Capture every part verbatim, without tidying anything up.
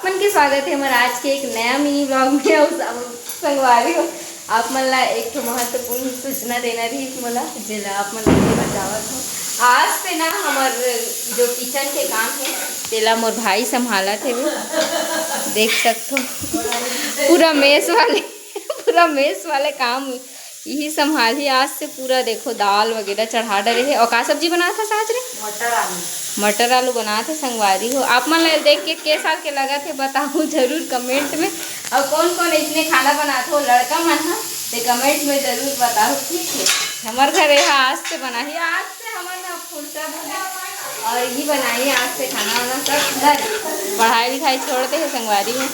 मन के स्वागत हे हमर आज के एक नया मिनी ब्लॉग में। अउ सब संगवारी हो, आप मन ला एक ठो महत्वपूर्ण सूचना देना रहिस मोला, जेला आप मन ला देना चाहत हो। आज से ना हमर जो किचन के काम हे, तेला मोर भाई संभालत हे। वो देख सकथो, पूरा मेस वाले पूरा मेस वाले काम इही संभालही। आज से पूरा देखो, दाल वगैरह चढ़ा डरे हे। अउ का सब्जी बनात हस आज रे? मटर आलू। मटर आलू बनात हे संगवारी हो। आप मन ला देख के के साल के लगत हे, बताहू जरूर कमेंट में। अउ कौन कौन इसने खाना बनात हो लड़का मन ह, ते कमेंट में जरूर बताहू, ठीक हे। हमर घर एहा आज से बनाही, आज से हमन ह फुर्सत हो गए। अउ ये बनाही आज से खाना वाना सब घर। पढ़ाई लिखाई छोड़ दे हे संगवारी हो।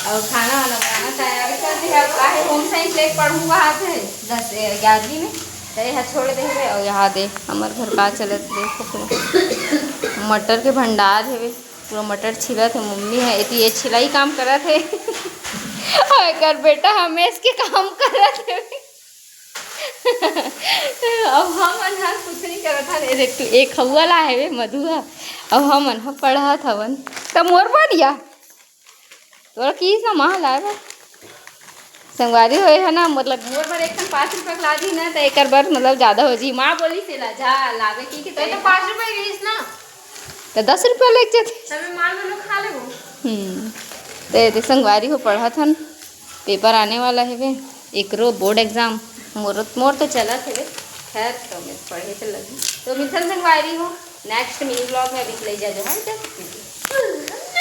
अउ खाना वाना बनाना तैयारी कर दे हे। अब काहे होम साइंस ले पढ़ूंगा आज है दस, ग्यारहवीं में, तो यह छोड़ दे हे। अउ यहाँ दे हमर घर का चलत, देखो पूरा मटर के भंडार हेवे, पूरा मटर छिलत हे मम्मी है, एती ये छिलाई काम करत हे। अउ एकर बेटा हमेश के काम करत हे। अब हमन हर कुछ नहीं करत हन। ए देख तू, एक हउआ ला हेवे मधु ह, अब हमन ह पढ़त हवन। त मोर बर या तोरा किस ना माँ लाए बर। संगवारी होए है ना, मतलब मोर बर एक ठन पाँच रुपया के ला दी ना, त एकर बर मतलब ज्यादा हो जी। माँ बोली से ला जा लावे की, कि तो तो पाँच रुपया के रहिस ना। त दस रुपया लेके जाते। तब माल में लोग खा लेबो। हम्म। ते, ते संगवारी हो पढ़त हन, पेपर आने वाला हेवे, एकरो बोर्ड एग्जाम। मोर, मोर तो चलत हेवे, खैर तो मैं पढ़े तो लगी। तो मिलथन संगवारी हो नेक्स्ट मिनी ब्लॉग में। अभी के लिए जय जोहार, जय छत्तीसगढ़।